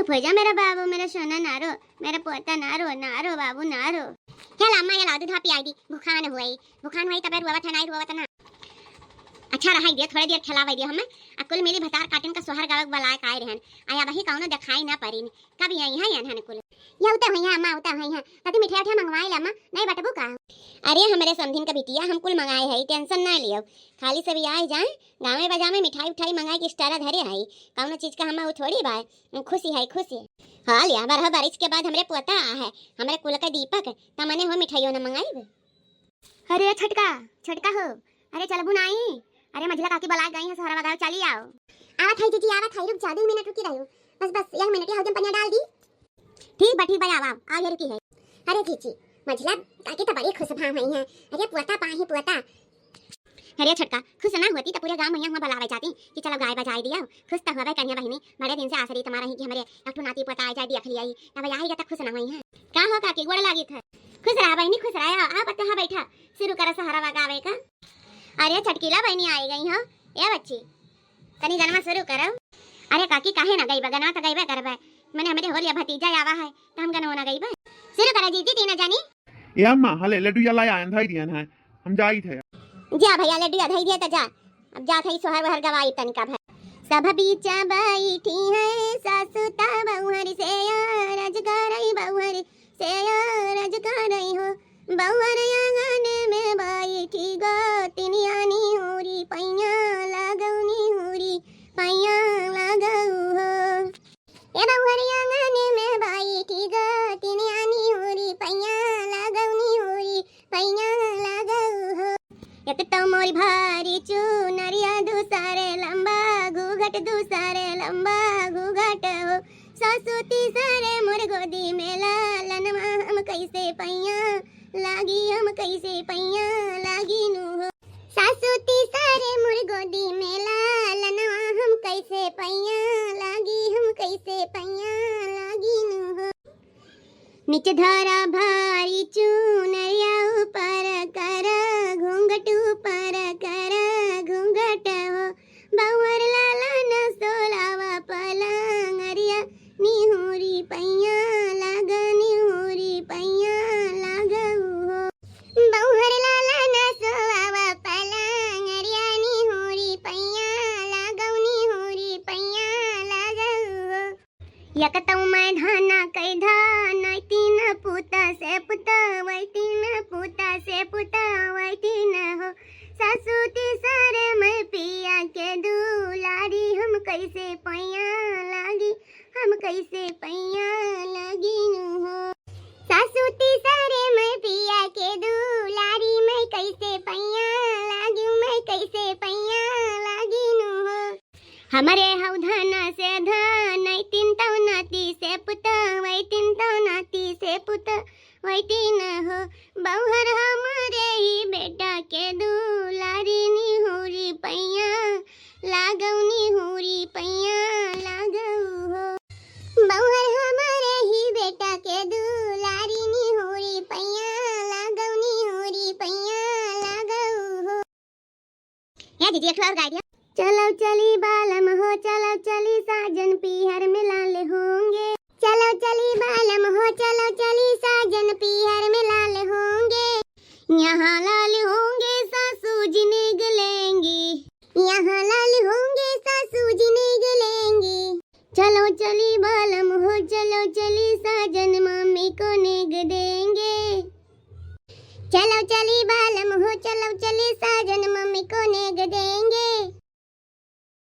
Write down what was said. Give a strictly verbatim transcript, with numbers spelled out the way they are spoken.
हो जा मेरा बाबू, मेरा सोना ना रो, मेरा पोता ना रो, ना रो बाबू ना रो। हे ला अम्मा, हे ला दूध पियाई दी, भुखान हुई, भुखान हुई तबे रोवत है, नाहीं रोवत ना। अच्छा रहा दिया, थोड़ी देर खेलावे दिया हमें। आ कुल मिली भतार काटिन का सोहर गावे के बलाए आए रहन, आया वही कौनो देखाई ना परिन। कब आई हैं अनहन कुल? या उते हुई हैं अम्मा, उते हुई हैं। तती मिठाई उठाई मंगवाई ले अम्मा, नाहीं बटबू का? अरे हमरे समधिन का बिटिया, हम कुल मंगाए है, tension ना लियो। खाली सब आई जाए, गावे बजावे मिठाई उठाई मंगाए के स्टारा धरे है। कौनो चीज का हमें वो थोड़ी बाय, खुशी है, खुशी। हाँ लिया, बारह बारिश के बाद हमरे पोता आ है, हमरे कुल का दीपक, त मने हो मिठाइयो ना मंगाई। अरे छोटका, छोटका हो, अरे चलबू नाई? अरे मझिला काकी बलाए गई हैं सोहरवा गावे, चली आओ। आवत है जीजी, आवत है, रुक जा, दो मिनट रुकी रहो। बस, बस, एक मिनट, यहाँ जन पनिया डाल दी। ठीक बा, ठीक बा, आवा, आवा, ये रुकी है। अरे जीजी, मझिला काकी तो बड़ी खुश भा हुई हैं। अरे पोता पाही पोता। अरे छोटका, खुश ना होती तो पूरे गांव में यहाँ बलावे जाती कि चलो गाय बजाए दिया। खुश तो होवे कन्या बहिनी, बड़े दिन से आसरी तुम्हारा ही कि हमरे एक ठो नाती पोता आ जाए, देख लिया ही। अब आई गया तो खुश ना हुई हैं। का हो काकी, गोड़ लागी था। खुश रहा बहिनी, खुश रहा। आओ, आओ, बच्चा, हाँ, बैठा। शुरू करो सोहरवा गावे का। अरे, चटकीला बहिनी आई गई हो। ए बच्ची, तनी गनवा शुरू करो। अरे काकी, काहे ना गईबे? गनवा तो गईबे करबे। मने हमरे होलिया भतीजा आवा है, तो हम गनवा ना गईबे। शुरू करो जीजी, तीनों जानी। ए अम्मा, हले लड्डू या लाया, धई दियन है। हम जाइत है। जा भैया, लड्डू या धई दिया तो जा। अब जात है सोहर वहर गवाई तनिका भर। सब बीच बैठी है सासु ता बउहर से अरज करई, बउहर से अरज करई हो। बउहर आंगन में बैठी गोतिनिया निहुरी पैया लागउ, निहुरी पैया लागउ हो। ए बउहर आंगन में बैठी गोतिनिया निहुरी पैया लागउ, निहुरी पैया लागउ हो। एक तो मोरी भारी चुनरिया, दूसरे लंबा घूघट, दूसरे लंबा घूघट हो। सासु तीसरे मोर गोदी में लालनवा, हम कैसे पैया लागी, हम कैसे पैया लागी नु हो। सासु तीसरे मोर गोदी में लालनवा, हम कैसे पैया लागी, हम कैसे पैया लागी नु हो। नीचे धरा भारी चुनरिया, ऊपर करा घूंघट, ऊपर करा घूंघट हो। बउहर लालन सोलावा पलंगरिया, निहुरी पैया लाग, निहुरी पैया लागउ हो। बउहर लालन सोलावा पलंगरिया, निहुरी पैया लागउ, निहुरी पैया लागउ हो। यकतौ मैं धाना कै धान, तीन पुता से पुता, वै तीन पुता से पुता, वै तीन हो। सासु तीसरे मैं पिया के दुलारी, हम कैसे पैया लागी, हम कैसे पैया लागी नु हो। सासु तीसरे मैं पिया के दुलारी, मैं कैसे पैया लागी, मैं कैसे पैया लागी नु हो। हमरे हौ धन से धन, तीन तौ नाती से पुत, वै तीन तौ नाती से पुत, वै तीन हो। बउहर हमरे ही बेटा के दुलारी, निहुरी पैया लागउ, निहुरी पैया लागउ हो। बउहर हमरे ही बेटा के दुलारी, निहुरी पैया लागउ, निहुरी पैया लागउ हो। ए जीजी, एक ठो और गाय दिया। चलो चली बालम हो, चलो चली साजन पीहर में लाल होंगे। चलो चली बालम हो, चलो चली साजन पीहर में लाल होंगे। यहाँ लाल होंगे सासू जी नेग लेंगी। यहाँ लाल होंगे सासू जी नेग लेंगी। चलो चली बालम हो, चलो चली साजन मम्मी को नेग देंगे। चलो चली बालम हो, चलो